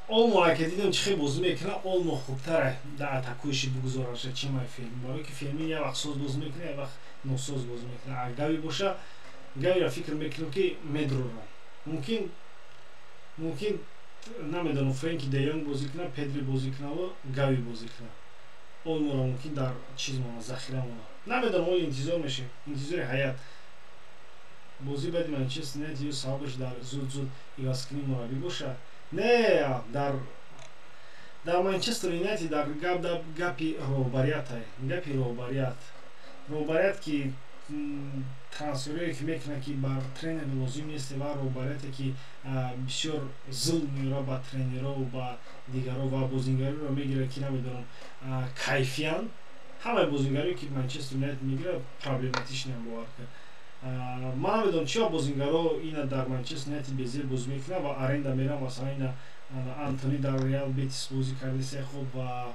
Олмо ака дидем чӣ хел бозӣ мекунад, Олмо хубтар дар атакуиши бугузораша чи май Фермин. Барое ки Фермин як вақт соз бозӣ мекунад, як вақт носоз бозӣ мекунад. А Гави боша, Гавиро фикр мекунам ки медрора. Мумкин намедонам Френки де Йонг бозӣ кунад, Педри бозӣ кунад ва Гави бозӣ кунад. Олморо мумкин дар чиз мона, захира мона. Намедонам, оли интизор мешем, интизори ҳаят. Бозӣ баъди Манчестер Юнайтед ё сабабаш дар зуд-зуд ивазкунии мураббӣ бошад? Не, дар Манчестер Юнайтед дар гап гапи роҳбариятай, гапи роҳбарият. Роҳбарият ки трансферое ки мекунад, ки бар тренер лозим нест, ва роҳбарияте ки бисёр зулм меёрад ба тренерову ба дигаро ва бозингариро мегирад, ки намедонам, кайфиян. Ҳамаи бозингарое ки Манчестер Юнайтед мегирад, проблематичныян, бовар кун. Ман намедонам, чиро бозингаро ина дар Манчестер Юнайтед безер бозӣ мекунад ва аренда мерам. Масалан, ина Антони дар Реал Бетис бозӣ кардеса хуб, ва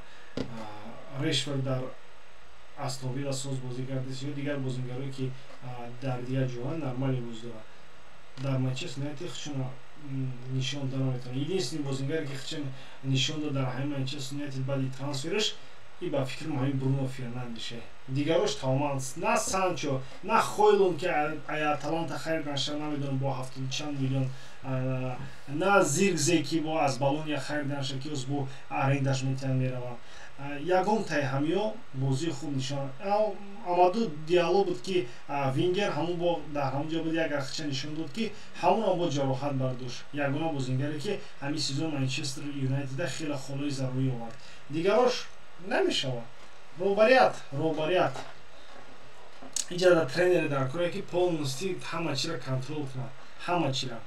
Решфорд дар Астон Вилла соз бозӣ кардеса, ё дигар бозингарое ки дар дигар ҷоҳо нормалӣ бозӣ доранд, дар Манчестер Юнайтед худшона нишон дода наметавонад. Единственный бозингаре ки худшон нишон дод дар ҳамин Манчестер Юнайтед баъди трансфераш, и ба фикрам ҳамин Бруно Фернандеше. Дигарош тамоман, на Санчо, на Хойлун, ки Аталанта харид наша, намедонам, бо ҳафтоду чанд миллион, на Зиркзе, ки бо аз Болония харид наша, ки оз бо арендаш метиҳанд, мераванд. Ягон таи ҳамиё бозии хуб нишон. Амаду Диало буд, ки вингер ҳамун бо дар ҳамун ҷо буд, як ахча нишон дод, ки ҳамонам бо ҷароҳат бардошт. Ягона бозингаре ки ҳамин сезон Манчестер Юнайтеда хеле холои зарурӣ овард, дигарош намешавад. Роҳбарият иҷада тренере дар коре, ки полностью ҳама чиро контрол кунад, ҳама чира,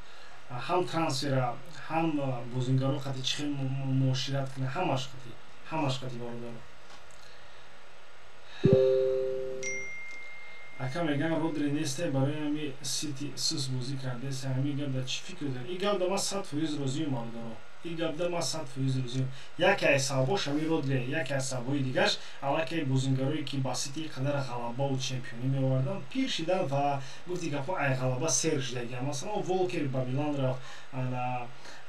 ҳам трансфера, ҳам бозингаро қати чӣ хел муошират кунад, ҳамаш қати, ҳамаш қати, бародаро. Ака, мегӯям, Родри несте, барои ҳами Сити сус бозӣ кардест. Ҳами гап да чӣ фикр доред? Ин гап да ман 100% розиюм, бародаро, ин гап да ман 100% розиюм. Яке аз сабабош ҳами Родри, яке аз сабабҳои дигараш аллакай бозингарое ки ба Сити қадар ғалабаву чемпионӣ меоварданд, пир шидан ва гуфти гапҳо, ай ғалаба сер шидагиам. Масалан, Волкер ба Милан рафт,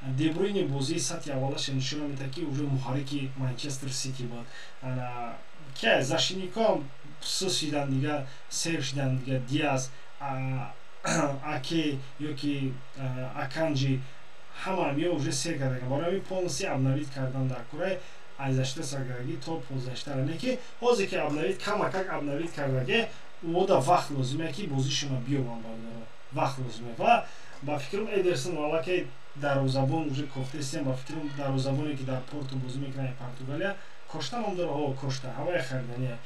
Дебруйне бозии сатҳи аввалаша нишон медиҳад, ки уже муҳаррики Манчестер Сити буд. Ки защитникҳоам сус шидан, дигар сер шидан, дигар Диаз, Аке ё ки Аканҷи, ҳамаам ё уже сер кардаган. Барои ҳамин полностью обновить кардан дар кураи аз защита сар кардагӣ то полузащитара. Не ки ҳозир ки обновить, камакак обновить кардаге, ода вақт лозиме, ки бозишона биёбанд, бародаро, вақт лозиме. Ва ба фикрам, Эдерсон аллакай дарвозабон уже кофтесиям. Ба фикрам, дарвозабоне ки дар Порту бозӣ мекунад, Португалия, Кошта ном дора. Ҳо, Кошта ҳаваи харидания,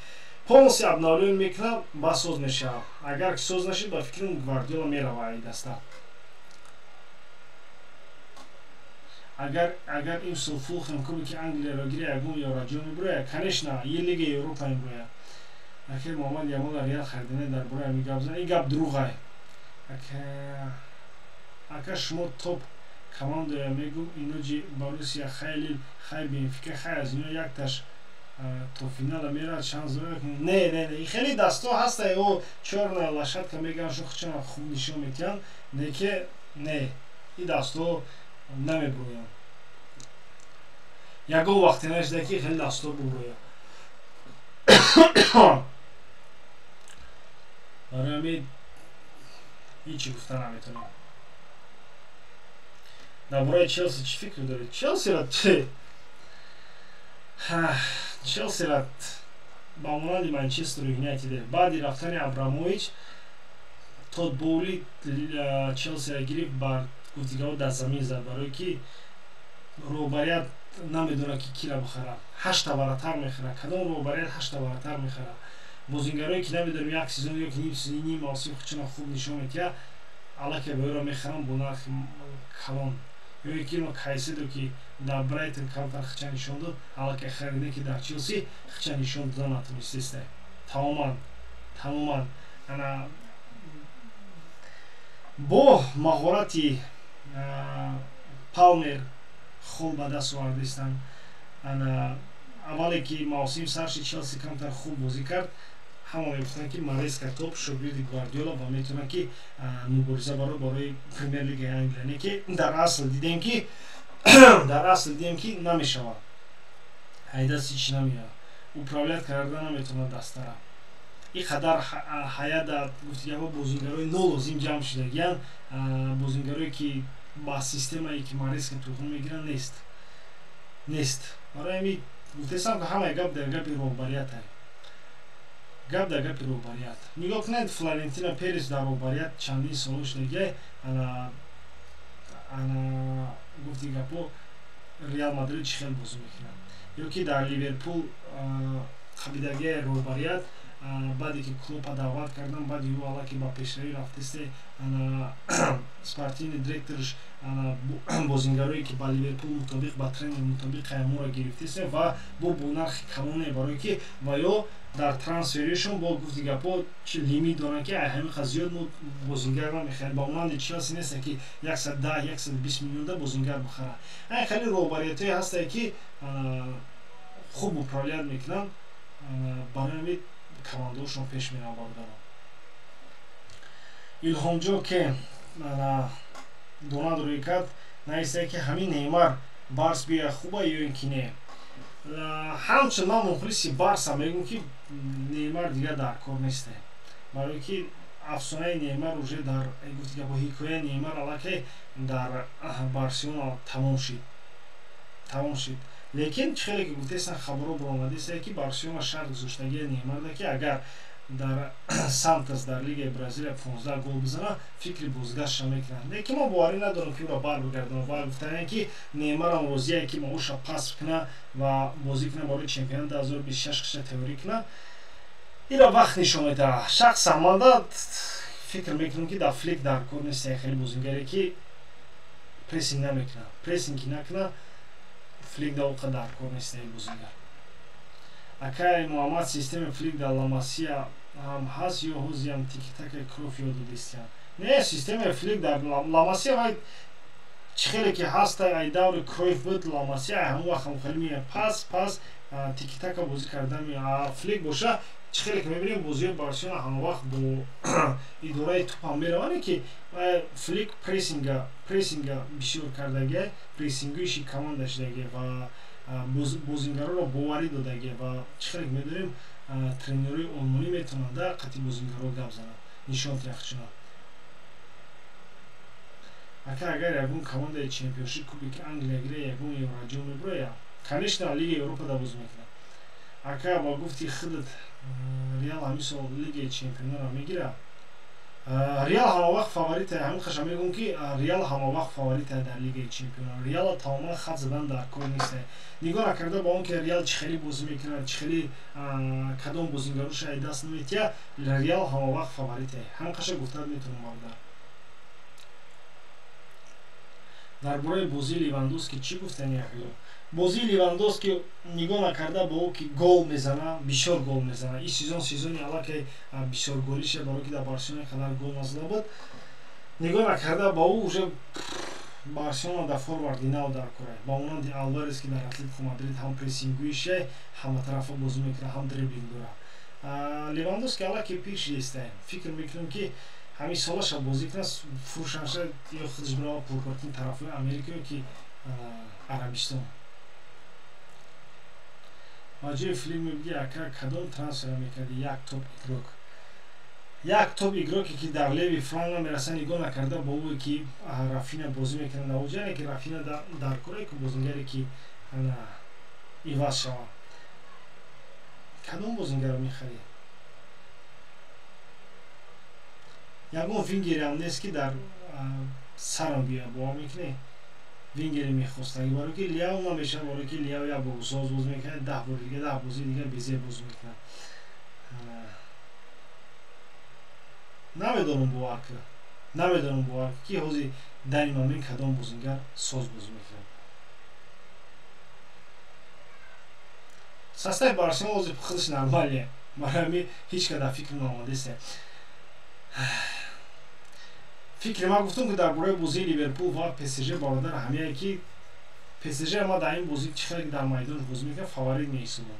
полностью обновлен мекунад, ба соз мешавад. Агар ки соз нашид, ба фикрам, Гвардиола мерава ай даста. Агар имсол Фулхем кубики Англияро гира, ягон ёраҷо мебурояд? Конечно, е Лига Европа мебурояд. Аки Муҳаммад Ямола Реал харидане, дар бораи ҳамин гап зан. Ин гап дурӯғай. Ака, шумо топ командоя мегум, иноҷи Боруссия, хай Лил, хай Бенфика, хай аз ино якташ то финала меравад, шанс дорад? Не, не, не, хеле дастҳо ҳаста, о чёрная лошадка мегӯянд, шу худшона хуб нишон медиҳанд, не ки не, ин дастҳо намебуроянд. Ягон вақте нашида, ки хеле дастҳо бубуроянд. Барои ҳамин ҳичи гуфта наметавонем. Дар бораи Челси чӣ фикр доред? Челсира ба монанди Манчестер Юнайтед, баъди рафтани Абрамович, Тод Боули Челсира гирифт, бар гуфтигаҳо дар замин зад, барое ки роҳбарият намедонад, ки кира бихарад. Ҳашта варатар мехарад. Кадом роҳбарият ҳашта варатар мехарад? Бозингарое ки намедонем, як сезон ё ки ним сезон, ним мавсим худшона хуб нишон медиҳад, аллакай ба ӯро мехаранд бо нархи калон. Ё ки Кайседо, ки дар Брайтон камтар хича нишон дод, аллакай харида, ки дар Челси хича нишон дода натонистеста тамоман, тамоман. Ана бо маҳорати Палмер хол ба даст овардаистанд. Ана аввале ки мавсим сар шид, Челси камтар хуб бозӣ кард, ҳама мегуфтанд, ки Мареска топ шогирди Гвардиола ва метавонад, ки мубориза барои Премер-лигаи Англия. Не ки дар асл дидем, ки намешавад, ҳайдасти чӣ намеяд, управлять карда наметавонад дастара. Ин қадар ҳаят, гуфтигаҳо, бозингарои нолозим ҷамъ шудагиянд, бозингарое ки ба системае ки Мареска туғрӣ мегиранд, нест, нест. Барои ҳамин Гуфтесам, ки ҳамаи гап дар гапи роҳбарият, гап дар гапи роҳбарият. Нигоҳ кунед, Флорентино Перес дар роҳбарият чандин соло шудагия. Ана гуфти гапо, Реал Мадрид чӣ хел бозӣ мекунад, ё ки дар Ливерпул қабидагияи роҳбарият, баъде ки Клопа даъват кардан, баъди ӯ аллаки ба пешравӣ рафтесте, ана спортивный директорш бозингарое, ки ба Ливерпул мутобиқ, ба тренер мутобиқ ҳаморо гирифтесте ва бо нархи калоне, барое ки ва ё дар трансферишон бо гуфти гапо лимит доранд, ки ай ҳамин қадр зиёд мо бозингар намехарем. Ба монанди Челси неста, ки 110, 120 миллионда бозингар бихарад. Ай хеле роҳбариятҳое ҳастае, ки хуб управлять мекунанд, барои ҳамин командаҳошон пеш мераванд. Бародарон, Илҳомҷо, ке донат рӯй кард, нависае, ки ҳамин Неймар Барс бия хуба ё ин ки не? Ҳамчун ман мухлиси Барса мегӯм, ки Неймар дигар дар кор несте, барое ки афсонаи Неймар уже дар гуфти гапо, ҳикояи Неймар аллакай дар Барселона тамом шид, тамом шид. Лекин чӣ хеле ки гуфтесан, хабарҳо баромадесае, ки Барселона шарт гузоштагии Неймарда, ки агар дар Сантос дар Лигаи Бразилия 15 гол бизана, фикри бозгаштша мекунад. Лекин ман боварӣ надорам, ки ӯро барбигардонад. Ва гуфтаям, ки Неймарам розие, ки маоша паст куна ва бозӣ куна барои чемпионат 2026, киша теорӣ куна. Ира вақт нишон медиҳад. Шахсан манда фикр мекунам, ки дар Флик дар кор нест хеле бозингаре, ки прессинг намекунад. Прессинг ки накуна, Флик да оқа дар кор нест бозингар. Акай Муҳаммад, системаи Флик дар Ла Масия ҳам ҳаст ё ҳозиам тикитакаи Кройф ёд додистиян? Не, системаи Флик дар Ла Масия вай чӣ хеле ки ҳаста, ай даври Кройф буд Ла Масия, ай ҳамон вақт ҳам хеле меяд, пас тикитака бозӣ карда. Флик боша, чӣ хеле ки мебинем, бозиҳои Барселона ҳамавақт бо идораи тӯпам мераване, ки Флик прессинга бисёр кардагия, прессингӯиши команда шудагия ва бозингароро боварӣ додагия. Ва чӣ хеле ки медонем, тренерҳои олмонӣ метавонанд да қатъи бозингаро гап зананд, нишон диҳанд. Ака, агар ягон командаи Чемпионшип, Кубоки Англия гира, ягон Евроҷом мебуроя? Конечно, Лигаи Европа да бозӣ мекунад. Ака, ба гуфти худат, Реал ҳамин сол Лигаи Чемпионаро мегирад? Реал ҳамавақт фаворита. Ҳамин хаша мегӯм, ки Реал ҳамавақт фаворита дар Лигаи Чемпионо. Реала тамоман хат задан дар кор нест. Нигоҳ накарда ба он ки Реал чӣ хеле бозӣ мекунад, чӣ хеле кадом бозингароша ай даст наметиҳад, Реал ҳамавақт фаворита. Ҳамин хаша гуфтан метавонам, бародар. Дар бораи бозии Левандовски чӣ гуфтани, акё? Бозии Левандовски, нигоҳ накарда ба ӯ ки гол мезана, бисёр гол мезана, ин сезон сезони аллакай бисёр голиша, барое ки дар Барселона қадар гол назада буд. Нигоҳ накарда ба ӯ, уже Барселона дар форварди нав дар кора, ба монанди Алварес, ки дар Атлетико Мадрид ҳам прессингӯише, ҳаматарафа бозӣ мекунад, ҳам дриблинг дорад. Левандовски аллакай пир шидеста. Фикр мекунам, ки ҳамин солаша бозӣ кунад, фурӯшанша ё худаш бирава пулкоркун тарафҳои Америка ё ки Арабистон. Ба ҷои Флик мебиги, ака, кадом трансфера мекарди? Як топ игрок, як топ игроке, ки дар левый фланга мераса. Нигоҳ накарда ба ӯе ки Рафина бозӣ мекунад дар оҷа, ки Рафина дар кора, ки бозингаре ки иваз шавад. Кадом бозингаро мехарӣ? Ягон вингереам нест, ки дар сарам биёяд. Бовар мекунӣ, вингере мехостагӣ, барое ки Лиао намешавад, барое ки Лиао як бор соз бозӣ мекунад, 10 бори дига, 10 бозии дига безеб бозӣ мекунад. Намедонам, бовар кунад, намедонам, бовар ки ҳозир дар ин момент кадом бозингар соз бозӣ мекунад. Состави Барселона ҳозир худаш нормалие, барои ҳамин ҳеҷ кас дар фикр наомадест. Фикри ман гуфтам, ки дар бораи бозии Ливерпул ва ПСЖ, бародар, ҳамяе ки ПСЖ ма дар ин бозӣ, чӣ хеле дар майдонш бозӣ мекунад, фаворит меҳисобам.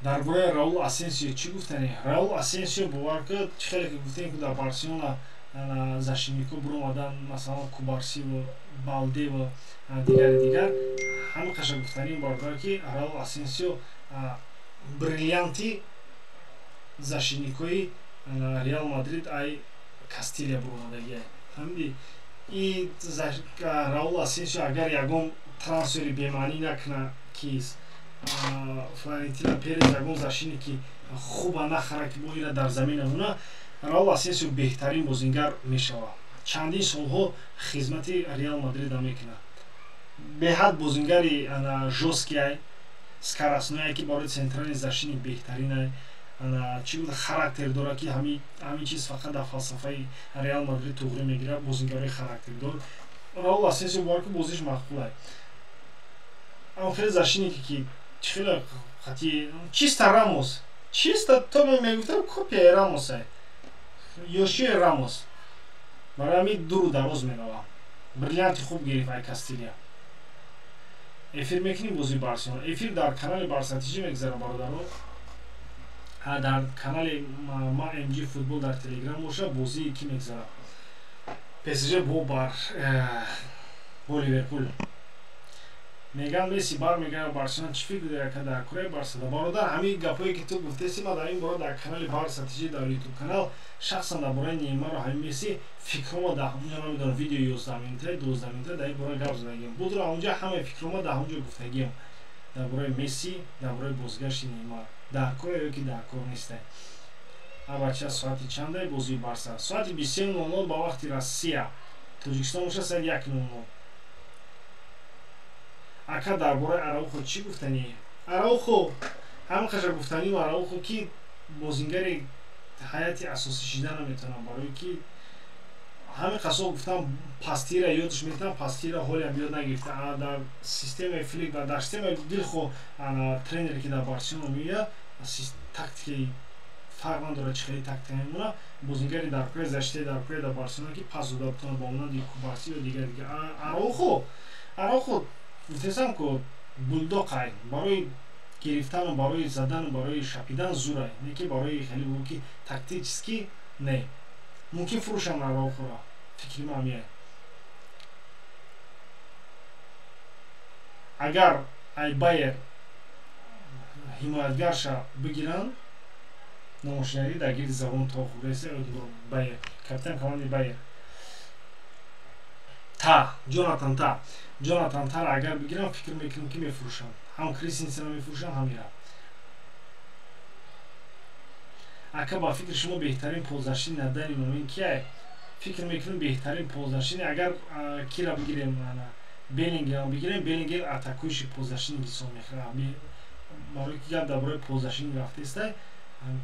Дар бораи Раул Асенсио чӣ гуфтани? Раул Асенсио, бовар кунед, чӣ хеле ки гуфтем, ки дар Барселона защитнико биромадан, масалан, Кубарсиву, Балдеву, дигари дигар, ҳамин қаша гуфтаним, бародар, ки Раул Асенсио бриллианти защитникои Реал Мадрид ай Кастилия буромадагия, фаҳмидӣ? И Раул Асенсио агар ягон трансфери бемаънӣ накуна, ки Флорентино Перес ягон защитник ки хуба нахара, ки бо ира дар замин намуна, Раул Асенсио беҳтарин бозингар мешавад. Чандин солҳо хизмати Реал Мадрида мекунад. Беҳад бозингари жёсткий ай, скоростной ай, ки барои центральный защитник беҳтарин ай. Чӣ гуфта, характер дорад, ки ҳамин чиз фақат дар фалсафаи Реал Мадрид туғрӣ мегирад, бозингарои характердор. Раул Асенсио бовар ки бозиш маъқул ай. Ам хеле защитник е ки хеле хати чисто Рамос, чисто то мегуфтам, копияи Рамос ай, ёшии Рамос. Барои ҳамин дуру дароз мерава. Бриллианти хуб гирифт ай Кастилия. Эфир мекунем бозии Барселона? Эфир дар канали Барса ТЖ мегзара, бародаро, дар канали ма МГ Футбол дар Телеграм боша. Бозии ки мегзара? ПСЖ бо Ливерпул. Меган Месси бармегардад Барселона, чӣ фикр дорӣ, ака, дар кураи Барсада? Бародар, ҳамин гапое ки ту гуфтеси, ма дар ин бора дар канали Барса ТЖ дар Ютуб канал шахсан дар бораи Неймару ҳамин Месси фикрҳома дар ҳамунҷа, намедонам, видео 11 минута, 12 минута дар ин бора гап задагием. Будро ҳамунҷа, ҳамаи фикрҳома дар ҳамунҷо гуфтагием дар бораи Месси, дар бораи бозгашти Неймар, дар кор ё ки дар кор нестай. Абача, соати чандай бозии Барса? Соати 23:00 ба вақти Россия, Тоҷикистон боша соати 1:00. Ака, дар бораи Араухо чӣ гуфтанӣ? Араухо ҳамин қаша гуфтаним, Араухо ки бозингари ҳайати асосӣ шида наметавонам, барое ки ҳамин қасо гуфтам, пастира ёдш метавам, пастира ҳолиам ёд нагирифта. Дар системаи Флик ва дар системаи дилхо тренере ки дар Барселона меояд, тактикаи фарқ надорад, чӣ хеле тактика мемонад, бозингари дар кураи защита дар кураи дар Барселона, ки пас дода бутонад, ба монанди Кубарси ё дигар дигар. Араухо гуфтесам ку, булдоқай, барои гирифтану барои задану барои шапидан зурай, не ки барои хеле гӯ ки тактически не. Мумкин фурӯшам Араухоро, фикри ман ҳамияй. Агар ай Байер ҳимоятгарша бигиранд, номошинавӣ дар гирди забон то хӯрдаиста. Байер, капитан командаи Байер, та Ҷонатан Та, Ҷонатан Тара агар бигирам, фикр мекунам, ки мефурӯшам, ҳам Кристенсена мефурӯшам, ҳам ира. Ака, ба фикри шумо беҳтарин полузащитник на данный момент кияй? Фикр мекунам, беҳтарин полузащитник, агар кира бигирем, Беллингем бигирем, Беллингем атакующий полузащитник ҳисоб мехӯрад. Барои ки гап дар бораи полузащитник рафтаистай,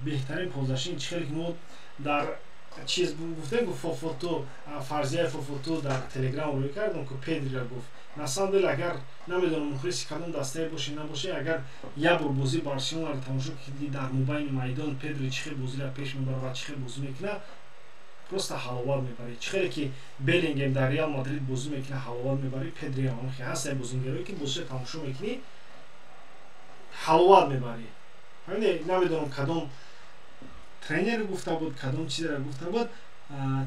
беҳтарин полузащитник, чӣ хеле ки мо дар чиз гуфтем, гуфт фофото, фарзияи фофото дар Телеграм рӯй кардам, ку Педрира гуфт. На самом деле, агар, намедонам, мухлиси кадом дастае бошӣ набошӣ, агар як бор бозии Барселонаро тамошо кардӣ, дар мобайни майдон Педри чӣ хел бозиро пеш мебарад ва чӣ хел бозӣ мекунад, просто ҳаловат мебарӣ. Чӣ хеле ки Беллингем дар Реал Мадрид бозӣ мекунад, ҳаловат мебарӣ, Педри ҳам ҳамин ҳастае, бозингарое ки бозиро тамошо мекунӣ, ҳаловат мебарӣ. Намедонам, кадом тренер гуфта буд, кадом чизеро гуфта буд,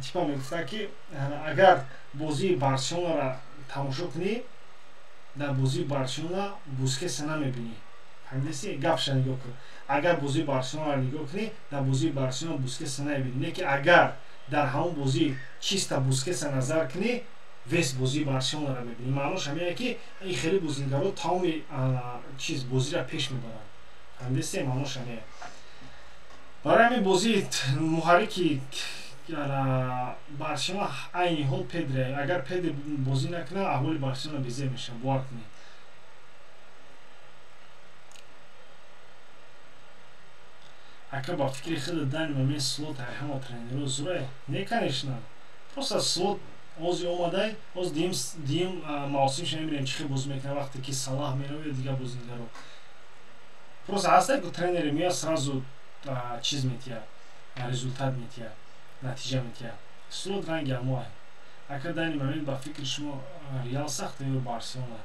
типа мегуфта, ки агар бозии Барселонара тамошо кунӣ, дар бозии Барселона Бускеса намебинӣ. Фаҳмидеси? Гапша нигоҳ кун: агар бозии Барселонара нигоҳ кунӣ, дар бозии Барселона Бускеса намебинӣ, не ки агар дар ҳамон бозӣ чисто Бускеса назар кунӣ, весь бозии Барселонара мебинӣ. Маънош ҳамине, ки ин хеле бозингаро тамоми чиз бозиро пеш мебаранд. Фаҳмидеси? Маънош ҳамине. Барои ҳамин бозӣ муҳаррики Барселона айни ҳол Педри. Агар Педри бозӣ накунад, аҳволи Барселона безеб мешавад, бовар кунед. Ака, ба фикри худ, данный момент Слот ҳама тренеро зурай? Не, конечно, просто Слот ози омадай, оз диюм мавсимша мебинем, чӣ хел бозӣ мекунад, вақте ки Салаҳ меравад ё дигар бозингаро. Просто ҳастай ку, тренери меояд, сразу чиз метиҳад, результат метиҳад, натиҷа метиҳад. Слот ранги ҳамоай. Ака, данный момент ба фикри шумо Реал сахта ё Барселона?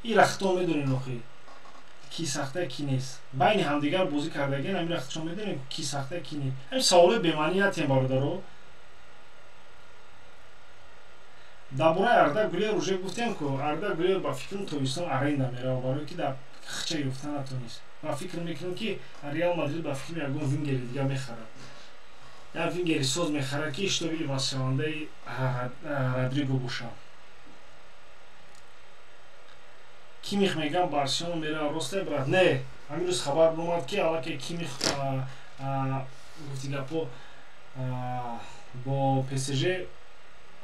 Ира хто медонем охи, ки сахта, ки нест. Байни ҳамдигар бозӣ кардагиан, ҳамира шумо медонем, ки сахта, ки не. Ҳамин саволои бемаънӣ натиҳем, бародаро. Дар бораи Арда Гулер уже гуфтем ку. Арда Гулер, ба фикрам, тобистон аренда меравад, барое ки дар хча ёфта натонист. Ва фикр мекунам, ки Реал Мадрид, ба фикри ягон вингери дигар мехарад, як вингери соз мехарад, ки чтобы ивазшавандаи Родриго бошад. Кимих мегам Барселона мера, росте, брат? Не, ҳамин рӯз хабар баромад, ки аллакай Кимих, гуфти гапо, бо ПСЖ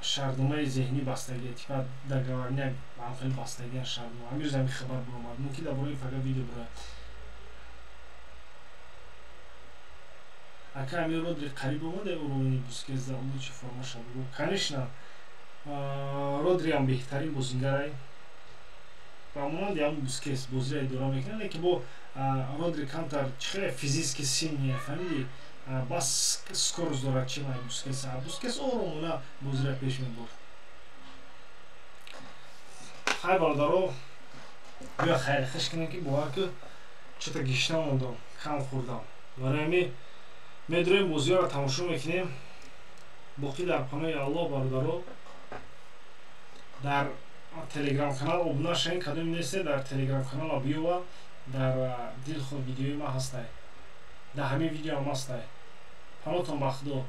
шартномаи зеҳнӣ бастагия, типа договорняк ҳам хеле бастагия шартнома. Ҳамин рӯз ҳамин хабар баромад. Мумкин дар бораи фақат видео бирояд. Ака, ҳамин Родри қариб омада уровени Бускетс за лучший формаша бугӯ. Конечно, Родриам беҳтарин бозингарай, ба монанди ҳамн Бускетс бозиро идора мекунад, лекин бо Родри камтар чихеле физически сильнее, фаҳмидӣ, бас скорость дорад, чи май Бускетс. Бускетс оромона бозиро пеш мебурд. Хай, бародаро, биё хайр хиш кунем, ки бовар ки чита гишна мондам, кам хӯрдам. Барои ҳамин медроем, бозиҳоро тамошо мекунем. Боқӣ дар паноҳи Аллоҳ, бародаро. Дар Телеграм-канал обуна шавем, кадоме несте, дар Телеграм-канала биёва. Дар дилхоҳ видеои ман ҳастай, дар ҳамин видеоам ҳастай. Панотон ба Худо.